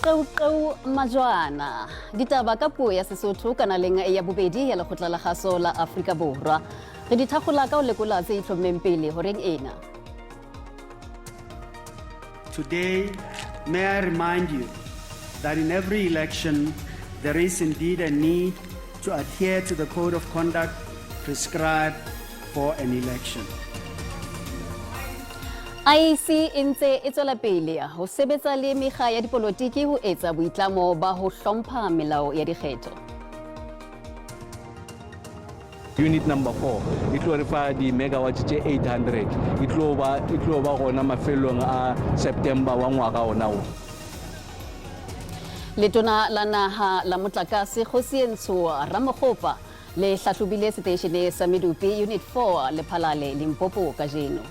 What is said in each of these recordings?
Qeuqeu Majwana. Ditaba ka puo ya Sesotho kanaleng ya bobedi ya Lekgotla la Kgaso la Afrika Borwa. Re di thakgola ka ho lekola tse itlhommeng pele horeng ena. Today, may I remind you that in every election, there is indeed a need to adhere to the code of conduct prescribed for an election. IEC e ntse e tswela pele ho sebetsa le mekga ya dipolotiki ho etsa boitlamo ba ho hlompha melao ya dikgetho. Unit number 4 e tlo re fa di-megawatts tše 800, e tlo ba e tlo ba gona mafelong a September wa ngwaga ona wo. Letona la naha la motlakase Kgosientsho Ramokgopa le hlahlobile seteishene sa Medupi Unit 4 Lephalale Limpopo kajeno.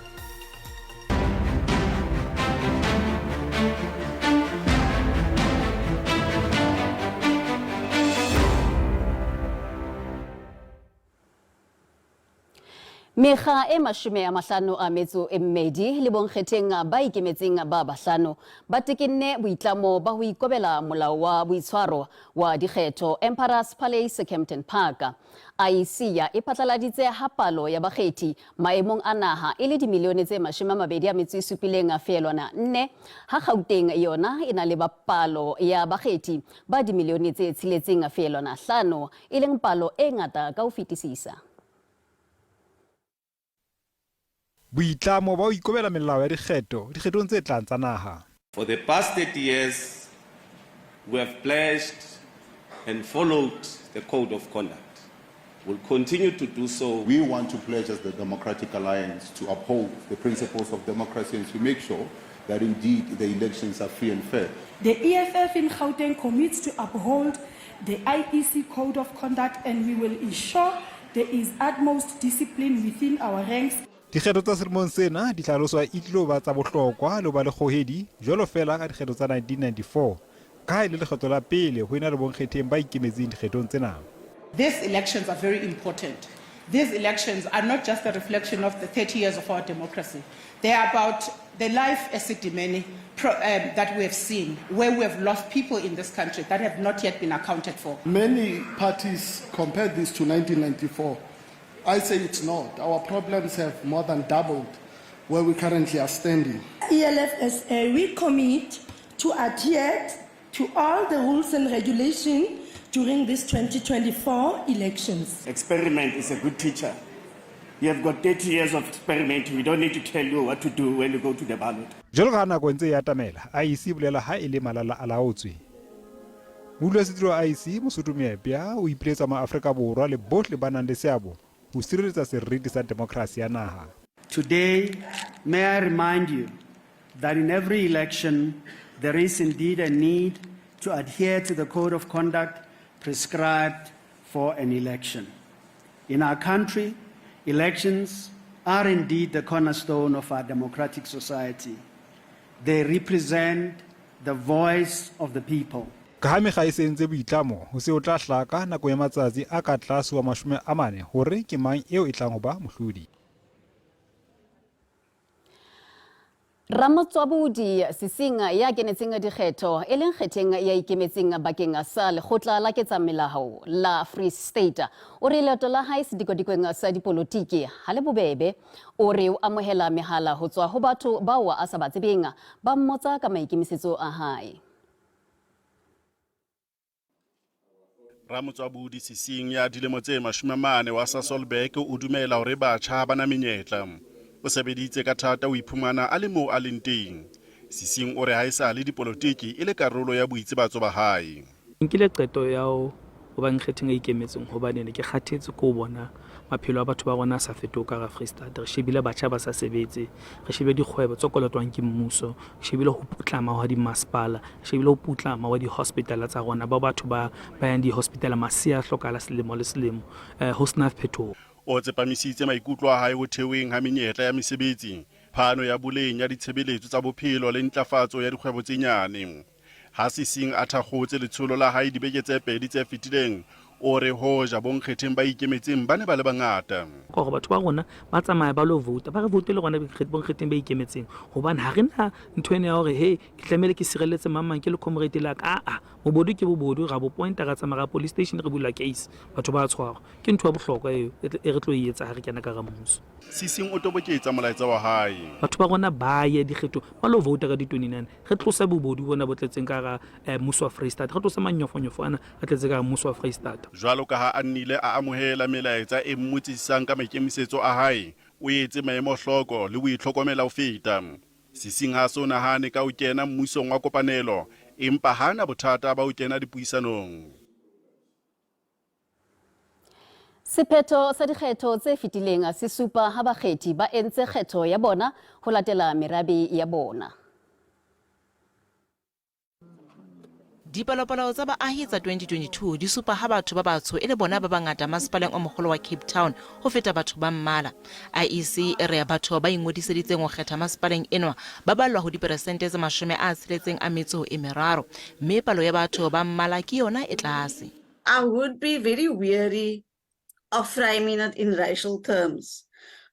Mekga e 52 le bonkgetheng ba ikemetseng ba bahlano ba tekenne boitlamo ba ho ikobela molao wa boitshwaro wa dikgetho Emperor's Palace Kempton Park. IEC ya e phatlaladitse ha palo ya bakgethi maemong a naha e le dimilione tse 27.4, ha Gauteng yona e na le ba palo ya bakgethi ba dimilione tse 6.5, e leng palo e ngata ka ho fetisisa. Boitlamo ba ho ikobela melao ya dikgetho dikgethong tse tlang tsa naha. For the past 30 years, we have pledged and followed the code of conduct. We'll continue to do so. We want to pledge as the Democratic Alliance to uphold the principles of democracy and to make sure that indeed the elections are free and fair. The EFF in Gauteng commits to uphold the IEC Code of Conduct, and we will ensure there is utmost discipline within our ranks. Dikgetho tsa selemong sena di hlaloswa e tlilo ba tsa bohlokwa le ho ba le kgohedi jwalo feela ka dikgetho tsa 1994, ka ha e le lekgetlo la pele ho ena le bonkgetheng ba ikemetseng dikgethong tsena. These elections are very important. These elections are not just a reflection of the 30 years of our democracy. They are about the life Esidimeni that we have seen, where we have lost people in this country that have not yet been accounted for. Many parties compare this to 1994. I say it's not. Our problems have more than doubled where we currently are standing. ELFSA, we commit to adhere to all the rules and regulations during this 2024 elections. Experiment is a good teacher. You have got 30 years of experiment. We don't need to tell you what to do when you go to the ballot. Jwalo ka ha nako e ntse e atamela, IEC e bolela ha e le malala a laotswe. Modulasetulo wa IEC, Mosotho Moepya, o ipiletsa maAfrika Borwa le bohle ba nang le seabo ho sireletsa seriti sa demokrasi ya naha. Today, may I remind you that in every election, there is indeed a need to adhere to the code of conduct prescribed for an election. In our country, elections are indeed the cornerstone of our democratic society. They represent the voice of the people. Ka ha mekga e se entse boitlamo, ho se ho tla hlaka nakong ya matsatsi a ka tlase ho a 40 hore ke mang eo e tlang ho ba mohlodi. Ramotswabodi Sising ya kenetseng dikgetho e leng kgetheng ya ikemetseng bakeng sa lekgotla la ketsamelao la Free State o re leeto la hae sedikodikweng sa dipolotiki ha le bobebe. O re o amohela mehala ho tswa ho batho bao a sa ba tsebeng ba mmotsa ka maikemisetso a hae. Ramotswabodi Sising ya dilemo tse 40 wa Sasolburg o dumela hore batjha ha ba na menyetla. O sebeditse ka thata ho iphumana a le moo a leng teng. Sising o re haesale dipolotiki e le karolo ya boitsebatso ba hae. Nkile qeto ya ho ba nkgetheng a ikemetseng hobane ne ke kgathetse ke ho bona maphelo a batho ba rona a sa fetohe ka hara Freistata. Re shebile batjha ba sa sebetse, re shebile dikgwebo tse kolotwang ke mmuso, re shebile ho putlama hwa dimasepala, re shebile ho putlama hwa di-hospital tsa rona, ba batho ba ba yang di-hospital masea a hlokahala selemo le selemo, ho sena phetoho. O tsepamisitse maikutlo a hae ho theweng ha menyetla ya mesebetsi, phano ya boleng ya ditshebeletso tsa bophelo le ntlafatso ya dikgwebo tse nyane. Ha Sising a thakgotse letsholo la hae dibeke tse pedi tse fetileng, O re hoja bonkgetheng ba ikemetseng ba ne ba le bangata. Ka hore batho ba rona ba tsamaya ba lo vouta, ba re voutele rona bonkgetheng ba ikemetseng, hobane ha re na ntho ena ya hore he ke tlamehile ke sireletse mang mang ke le comrade la ka. Aa, bobodu ke bobodu, ra bo pointa, ra tsamaya ra police station, re bula case, batho ba tshwarwa. Ke ntho ya bohlokwa eo e re tlo e etsa ha re kena ka hara mmuso. Sising o toboketsa molaetsa wa hae. Batho ba rona ba ye dikgethong ba lo vouta ka di 29, re tlose bobodu bona bo tletseng ka hara mmuso wa Freistata, re tlose manyofonyofo ana a tletse ka hara mmuso wa Freistata. Jwalo ka ha a nnile a amohela melaetsa e mmotsisisang ka maikemisetso a hae, o etse maemo hloko le ho itlhokomela ho feta. Sising ha a so nahane ka ho kena mmusong wa kopanelo, empa ha a na bothata ba ho kena dipuisanong. Sephetho sa dikgetho tse fetileng se supa ha bakgethi ba entse kgetho ya bona ho latela merabe ya bona. Dipalopalo tsa baahi tsa 2022 di supa ha batho ba batsho e le bona ba bangata masepaleng o mogolo wa Cape Town ho feta batho ba mmala. IEC e re batho ba ingodiseditseng ho kgetha masepaleng enwa ba ballwa ho diperesente tse 63, mme palo ya batho ba mmala ke yona e tlase. I would be very weary of framing it in racial terms.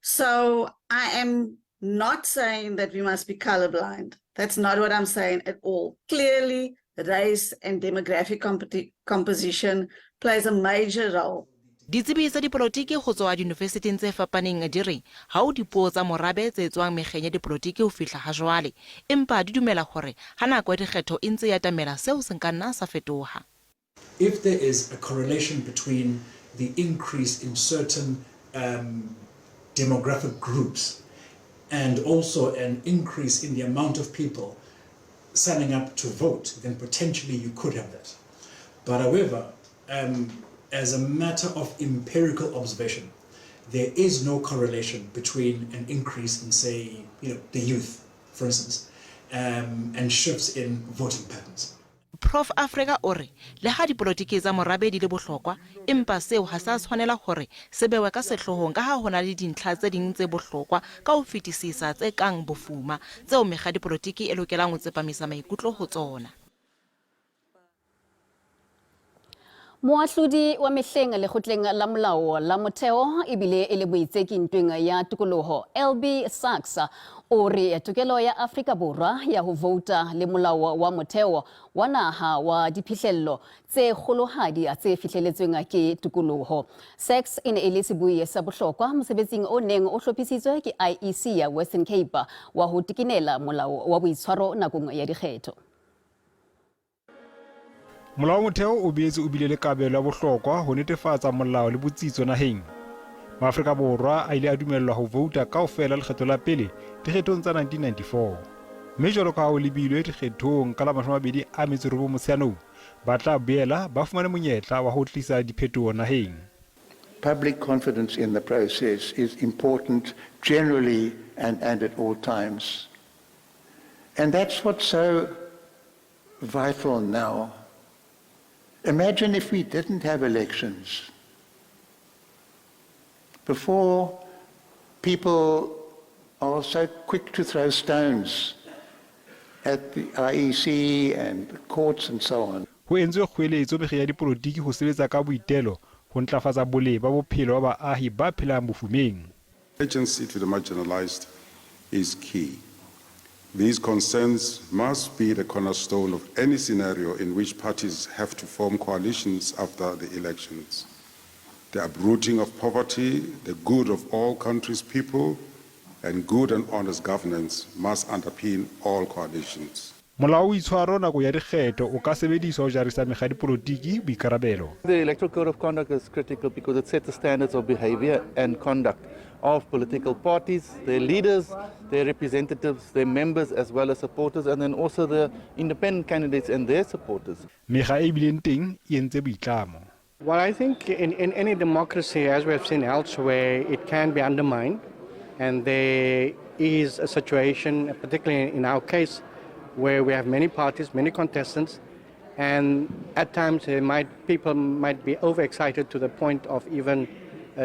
So I am not saying that we must be colorblind. That's not what I'm saying at all. Clearly, race and demographic composition plays a major role. Ditsebi tsa dipolotiki ho tswa diyunivesithing tse fapaneng di re ha ho dipuo tsa morabe tse tswang mekgeng ya dipolotiki ho fihla ha jwale, empa di dumela hore ha nako ya dikgetho e ntse e atamela seo se nka nna sa fetoha. If there is a correlation between the increase in certain demographic groups and also an increase in the amount of people signing up to vote, then potentially you could have that. But however, as a matter of empirical observation, there is no correlation between an increase in, say, the youth, for instance, and shifts in voting patterns. Prof Africa o re le ha dipolotiki tsa morabe di le bohlokwa, empa seo ha se a tshwanela hore se bewe ka sehloohong ka ha ho na le dintlha tse ding tse bohlokwa ka ho fetisisa tse kang bofuma, tseo mekga ya dipolotiki e lokelang ho tsepamisa maikutlo ho tsona. Moahlodi wa mehleng lekgotleng la molao la motheo ebile e le moitseki ntweng ya tokoloho LB Sachs o re tokelo ya Afrika Borwa ya ho vouta le molao wa motheo wa naha wa diphihlello tse kgolohadi tse fihleletsweng ke tokoloho. Sachs e ne e le sebui sa bohlokwa mosebetsing o neng o hlophisitswe ke IEC ya Western Cape wa ho tekenela molao wa boitshwaro nakong ya dikgetho. Molao wa motheo o boetse o bile le kabelo ya bohlokwa ho netefatsa molao le botsitso naheng. Maafrika Borwa a ile a dumellwa ho vouta kaofela lekgetlo la pele dikgethong tsa 1994. Mme jwalo ka ha ho lebilwe dikgethong ka la 29 Motsheanong, ba tla boela ba fumane monyetla wa ho tlisa diphetoho naheng. Public confidence in the process is important generally and at all times. And that's what's so vital now. Imagine if we didn't have elections. Before, people are so quick to throw stones at the IEC and the courts and so on. Ho entswe kgoeletso mekgeng ya dipolotiki ho sebetsa ka boitelo ho ntlafatsa boleng ba bophelo ba baahi ba phelang bofumeng. Agency to the marginalized is key. These concerns must be the cornerstone of any scenario in which parties have to form coalitions after the elections. The uprooting of poverty, the good of all countries' people, and good and honest governance must underpin all coalitions. Molao wa boitshwaro nakong ya dikgetho o ka sebediswa ho jarisa mekga ya dipolotiki boikarabelo. The Electoral Code of Conduct is critical because it sets the standards of behavior and conduct of political parties, their leaders, their representatives, their members as well as supporters, and then also the independent candidates and their supporters. Mekga e bileng teng e entse boitlamo. I think in any democracy, as we have seen elsewhere, it can be undermined, and there is a situation, particularly in our case, where we have many parties, many contestants, and at times people might be overexcited to the point of even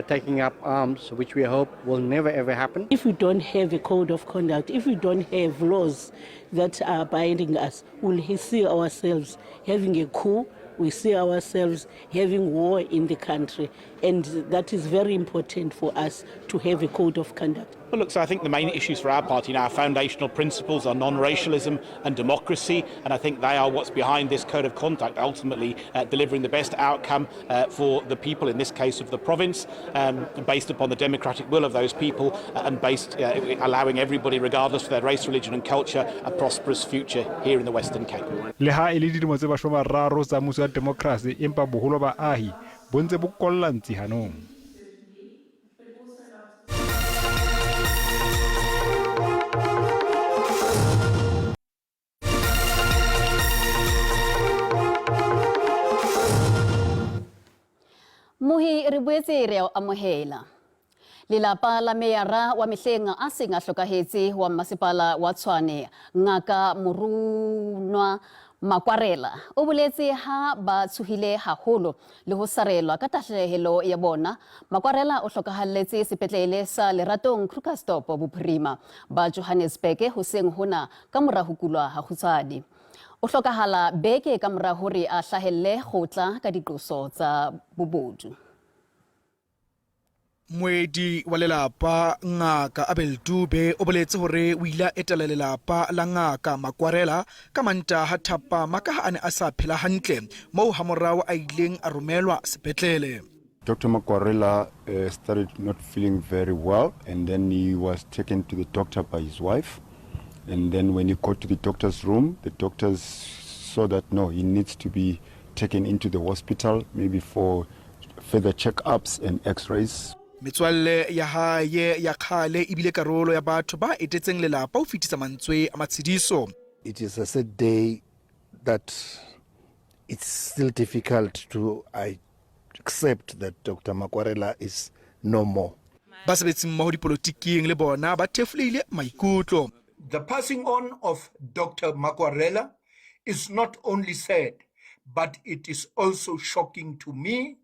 taking up arms, which we hope will never ever happen. If we don't have a code of conduct, if we don't have laws that are binding us, we'll see ourselves having a coup We see ourselves having war in the country, and that is very important for us to have a code of conduct. Well, look, so I think the main issues for our party now, our foundational principles are non-racialism and democracy, and I think they are what's behind this code of conduct, ultimately delivering the best outcome for the people, in this case of the province, based upon the democratic will of those people, and based allowing everybody, regardless of their race, religion and culture, a prosperous future here in the Western Cape. Le ha e le dilemo tse 30 tsa mmuso wa demokrasi, empa boholo ba baahi bo ntse bo kolla ntsi hanong. Mohi re boetse re a o amohela. Lelapa la meyara wa mehleng a seng a hlokahetse wa mmasepala wa Tshwane, Ngaka Murunwa Makwarela, o boletse ha ba tshohile haholo le ho sarelwa ka tahlehelo ya bona. Makwarela o hlokahalletse sepetlele sa Leratong Krugersdorp bophirima ba Johannesburg hoseng hona ka mora ho kulwa ha kgutshwane. O hlokahala beke ka mora hore a hlahelle kgotla ka diqoso tsa bobodu. Moedi wa lelapa Ngaka Abel Dube o boletse hore o ile a etela lelapa la Ngaka Makwarela ka Mantaha thapama ka ha a ne a sa phela hantle, moo hamorao a ileng a romelwa sepetlele. Dr. Makwarela started not feeling very well, and then he was taken to the doctor by his wife. And then when he got to the doctor's room, the doctors saw that no, he needs to be taken into the hospital, maybe for further checkups and x-rays. Metswalle ya hae ya kgale ebile karolo ya batho ba etetseng lelapa ho fetisa mantswe a matshediso. It is a sad day that it's still difficult to accept that Dr. Makwarela is no more. Basebetsimmoho dipolotiking le bona ba thefulehile maikutlo. The passing on of Dr. Makwarela is not only sad, but it is also shocking to me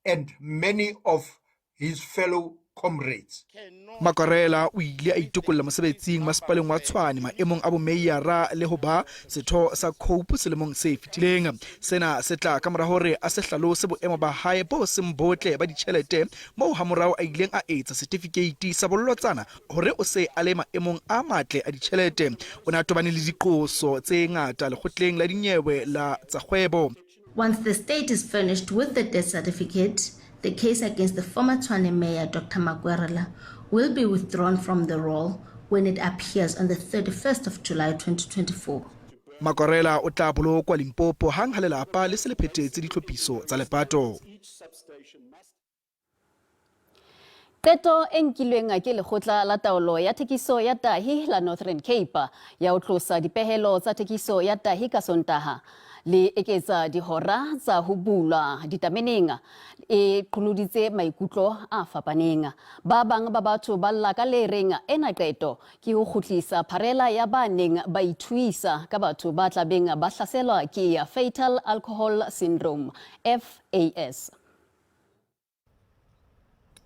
and many of his fellow comrades. Makwarela o ile a itokolla mosebetsing masepaleng wa Tshwane maemong a bomeiyara le ho ba setho sa COPE selemong se fetileng. Sena se tla ka mora hore a se hlalose boemo ba hae bo seng botle ba ditjhelete, moo hamorao a ileng a etsa setifikeiti sa bollotsana hore o se a le maemong a matle a ditjhelete. O ne a tobane le diqoso tse ngata lekgotleng la dinyewe la tsa kgwebo. Once the state is furnished with the death certificate, the case against the former Tshwane mayor, Dr. Makwarela, will be withdrawn from the roll when it appears on the 31st of July 2024. Makwarela o tla bolokwa Limpopo hang ha lelapa le se le phethetse ditlhophiso tsa lepato. Qeto e nkilweng ke lekgotla la taolo ya thekiso ya tahi la Northern Cape ya ho tlosa dipehelo tsa thekiso ya tahi ka Sontaha le eketsa dihora tsa ho bulwa ditameneng e qholoditse maikutlo a fapaneng. Ba bang ba batho ba lla ka le reng ena qeto ke ho kgutlisa pharela ya ba neng ba ithuisa ka batho ba tlabeng ba hlaselwa ke Fatal Alcohol Syndrome, FAS.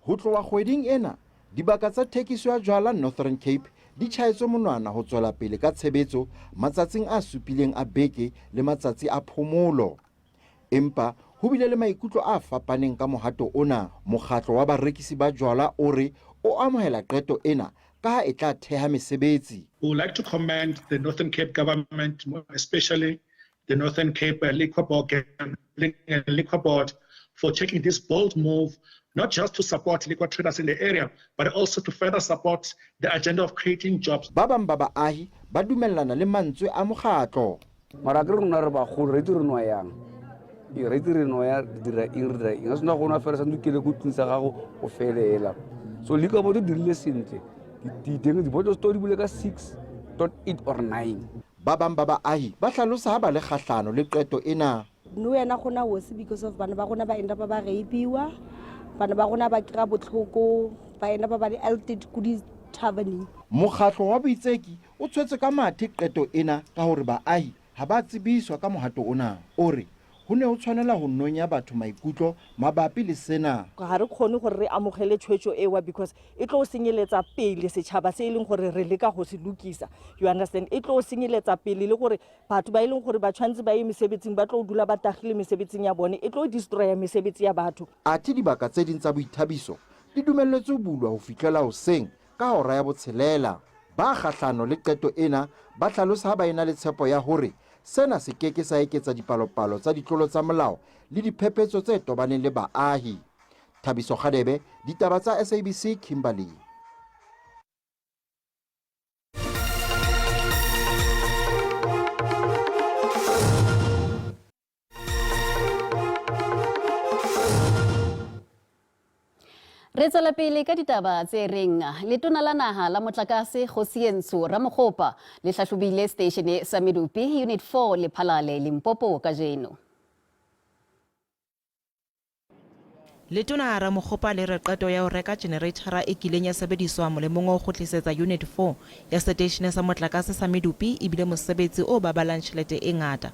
Ho tloha kgweding ena, dibaka tsa thekiso ya jwala Northern Cape di tjhaetswe monwana ho tswela pele ka tshebetso matsatsing a supileng a beke le matsatsi a phomolo. Empa ho bile le maikutlo a fapaneng ka mohato ona. Mokgatlo wa barekisi ba jwala o re o amohela qeto ena ka ha e tla theha mesebetsi. We would like to commend the Northern Cape government, especially the Northern Cape Liquor Board, Liquor Board, for taking this bold move, not just to support liquor traders in the area, but also to further support the agenda of creating jobs. Ba bang ba baahi ba dumellana le mantswe a mokgatlo. Mara ke rona re bagolo, re itse re nwa yang. Ee, re itse re nwa ya, re dira eng, re dira eng. Ha sena go nwa fela, santse o kele ko tlung sa gago, o felela. So liquor board e dirile sentle. Diteng, di-bottle store di bule ka 6.8 or 9. Ba bang ba baahi ba hlalosa ha ba le kgahlano le qeto ena. No wena gona worse because of bana ba rona ba end up ba rapiwa, bana ba rona ba kry-a botlhoko, ba end up ba le altered ko di-taverneng. Mokgatlo wa boitseki o tshwetse ka mathe qeto ena ka hore baahi ha ba tsebiswa ka mohato ona. O re ho ne ho tshwanela ho nonya batho maikutlo mabapi le sena. Ga re kgone gore re amogele tshwetso ewa because e tlo senyeletsa pele setšhaba se e leng gore re leka go se lokisa, you understand. E tlo senyeletsa pele le gore batho ba e leng gore ba tshwanetse ba ye mesebetsing ba tlo dula ba tagile mesebetsing ya bone, e tlo destroya mesebetsi ya batho. Athe dibaka tse ding tsa boithabiso di dumelletswe ho bulwa ho fihlela hoseng ka hora ya botshelela. Ba kgahlano le qeto ena ba hlalosa ha ba ena le tshepo ya hore sena se ke ke sa eketsa dipalopalo tsa ditlolo tsa molao le diphephetso tse tobaneng le baahi. Thabiso Kgadebe, ditaba tsa SABC, Kimberley. Re tswela pele ka ditaba tse reng letona la naha la motlakase Kgosientsho Ramokgopa le hlahlobile seteishene sa Medupi Unit 4 Lephalale Limpopo kajeno. Letona Ramokgopa le re qeto ya ho reka jenereithara e kileng ya sebediswa molemong wa ho kgutlisetsa Unit 4 ya seteishene sa motlakase sa Medupi e bile mosebetsi o baballang tjhelete e ngata.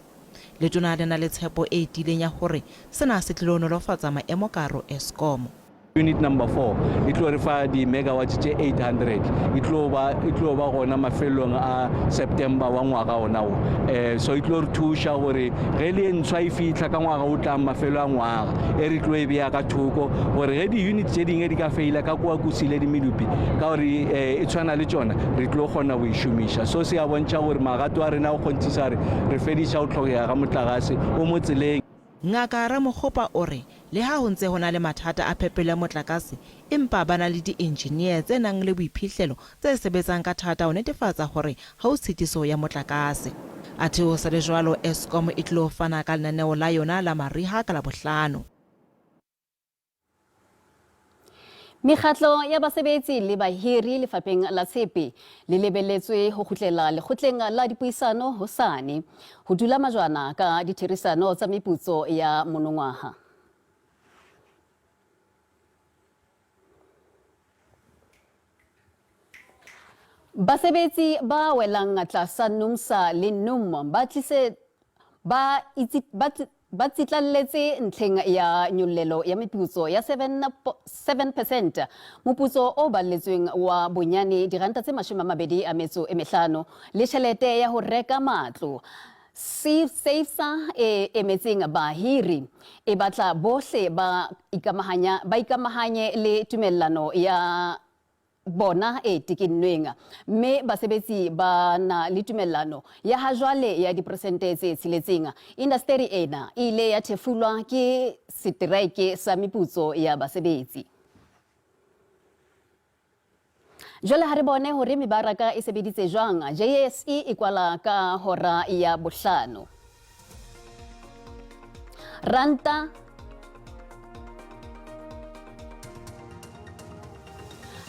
Letona le na le tshepo e tiileng ya hore sena se tlilo nolofatsa maemo ka hare ho Eskom. Unit number 4 e tlo re fa di-megawatts tše 800, e tlo ba, e tlo ba gona mafelong a September wa ngwaga ona wo. So e tlo re thuša gore ge le e ntshwa e fihla ka ngwaga o tlang mafelo a ngwaga, e re tlo e bea ka thoko gore ge di-unit tše dingwe di ka feila ka kua Kusile le Medupi, ka gore e tshwana le tšona, re tlo kgona go e šomiša. So se a bontšha gore magato a rena a go kgonthiša gore re fediša go hlokega ga motlakase o mo tseleng. Ngaka Ramokgopa o re le ha ho ntse ho na le mathata a phepelo ya motlakase, empa ba na le di-engineer tse nang le boiphihlelo tse sebetsang ka thata ho netefatsa hore ha ho tshitiso ya motlakase. Athe ho sa le jwalo, Eskom e tlilo fana ka lenaneo la yona la mariha ka Labohlano. Mekgatlo ya basebetsi le bahiri lefapheng la tshepe le lebelletswe ho kgutlela lekgotleng la dipuisano hosane ho dula majwana ka ditherisano tsa meputso ya monongwaha. Basebetsi ba welang tlasa NUMSA le NUM ba tlise ba itse ba Ba tsitlalletse ntlheng ya nyollelo ya meputso ya 7 percent, moputso o balletsweng wa bonyane diranta tse 25 le tjhelete ya ho reka matlo. SEIFSA e emetseng bahiri e batla bohle ba ikamahanya ba ikamahanye le tumellano ya bona e tekennweng, mme basebetsi ba na le tumellano ya hajwale ya diperesente tse 6. Indasteri ena e ile ya thefulwa ke seteraeke sa meputso ya basebetsi. Jwale ha re bone hore mebaraka e sebeditse jwang. JSE e kwala ka hora ya bohlano.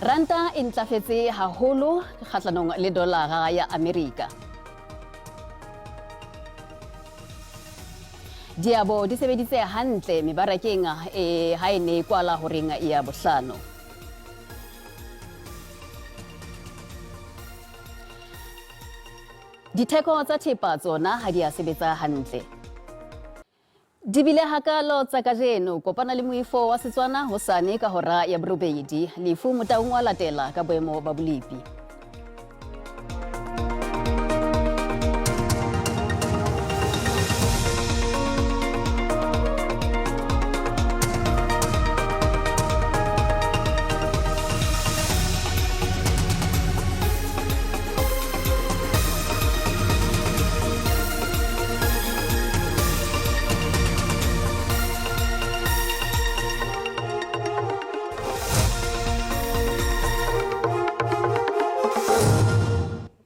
Ranta e ntlafetse haholo kgahlanong le dolara ya Amerika. Diabo di sebeditse hantle mebarakeng e ha e ne e kwala horeng ya bohlano. Ditheko tsa thepa tsona ha di a sebetsa hantle. Di bile hakalo tsa kajeno. Kopana le moifo wa Setswana hosane ka hora ya 8. Lefu Motaung wa latela ka boemo ba bolepi.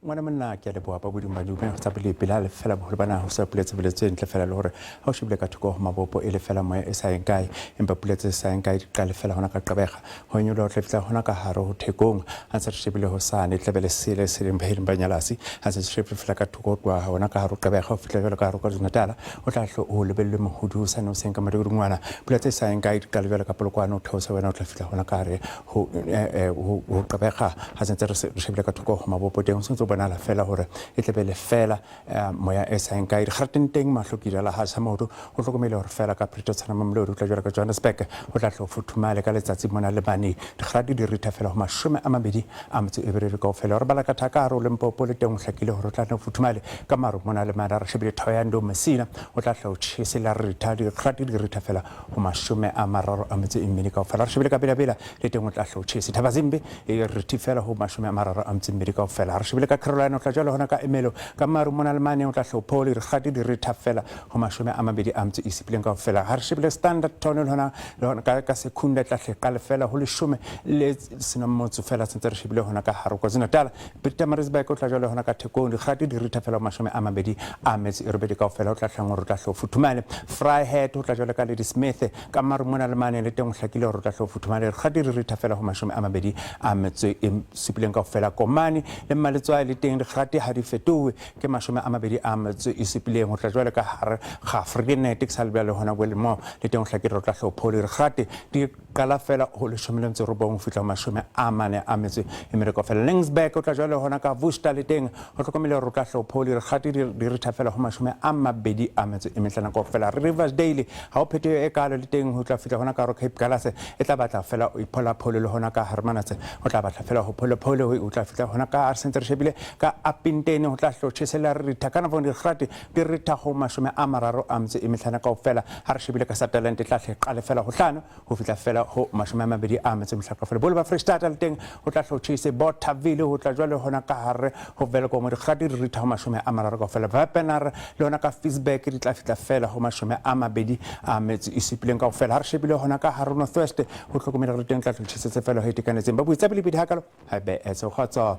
Ngwana monna, ke a leboha ba bodimo ba dume tsa bolepi la lefela boholo ba naha ho sa pula tshebeletso e ntle fela, le hore ha o shebile ka thoko ho mabopo e le fela moya e sa yeng kae, empa pula tse sa yeng kae di qale fela hona ka Gqeberha, ho nyoloha ho tla fihla hona ka hare ho Thekong. Ha ntse re shebile hosane tla be le sele se leng baheleng ba Nyalasi. Ha ntse re shebile fela ka thoko ho tloha hona ka hare ho Gqeberha ho fihla jwalo ka hare ho KwaZulu-Natal, ho tla hle ho lebellwe mohodu hosane hoseng ka madikudungwana. Pula tse sa yeng kae di qale jwalo ka Polokwane ho theosa wena ho tla fihla hona ka hare ho Gqeberha. Ha se ntse re shebile ka thoko ho mabopo teng ho sentse ho bonahala. bonahala fela hore e tle be lefela moya e sa yeng kae. Dikgarateng teng mahlo ke la ha sa maoto ho hlokomele hore fela ka Pretoria tshwana Mamelodi o tla jwalo ka Johannesburg ho tla hle ho futhumale ka letsatsi mona le mane. Dikgarate di ritha fela ho 28 kaofela. Re bala ka thaka hare ho Limpopo le teng ho hlakile hore ho tla nne ho futhumale ka maru mona le mane. Re shebile Thohoyandou Messina o tla hle ho tjhese la ritha dikgarate di ritha fela ho 34 kaofela. Re shebile ka Bela-Bela le teng o tla hle ho tjhese. Thabazimbi e rithi fela ho 32 kaofela. Re shebile ka Carolina o tla jwalo hona ka Ermelo ka maru mona le mane o tla hle ho phole dikgati di ritha fela ho 27 kaofela. Ha re shebile Standard Town le hona le hona ka Secunda tla hle qale fela ho leshome le senang motso fela sentse re shebile hona ka hare KwaZulu-Natal. Pietermaritzburg o tla jwalo hona ka Thekong dikgati di ritha fela ho 28 kaofela. O tla hlang hore o tla hle ho futhumale. Vryheid o tla jwalo ka Ladysmith ka maru mona le mane le teng o hlakile hore o tla hle ho futhumale. Dikgati di ritha fela ho 27 kaofela. Komani le Mmaletswai le teng dikgati ha di fetohe ke 27. Ho tla jwale ka hare ga Afrikanet ke sa lebala le hona Willmore le teng o hlakile hore o tla hle ho phole. Dikgati di qala fela ho 19 ho fihla ho 44 kaofela. Laingsburg o tla jwale hona ka Worcester le teng ho hlokomele hore o tla hle ho phole. Dikgati di ritha fela ho 25 kaofela. Riversdale ha o phetoho e kaalo le teng ho tla fihla hona ka hare Cape Gallas e tla batla fela o iphola phole le hona ka Hermanus ho tla batla fela ho phole phole ho tla fihla hona ka sentse re shebile ka Upington ho tla hlo tjhesela re ritha ka nako dikgati di ritha ho 35 kaofela. Ha re shebile ka Sutherland e tla hle qale fela ho 5 ho fihla fela ho 25 kaofela. Bolo ba Freistata le teng ho tla hlo tjhese. Bothaville ho tla jwale hona ka hare ho Welkom dikgati di ritha ho 30 kaofela. Wepener le hona ka Ficksburg di tla fihla fela ho 27 kaofela. Ha re shebile hona ka hare North West ho hlokomele hore teng tla tlo tjhesetse fela ho itekanetseng. Ba buitsa pele pedi hakalo ha be etse kgotso.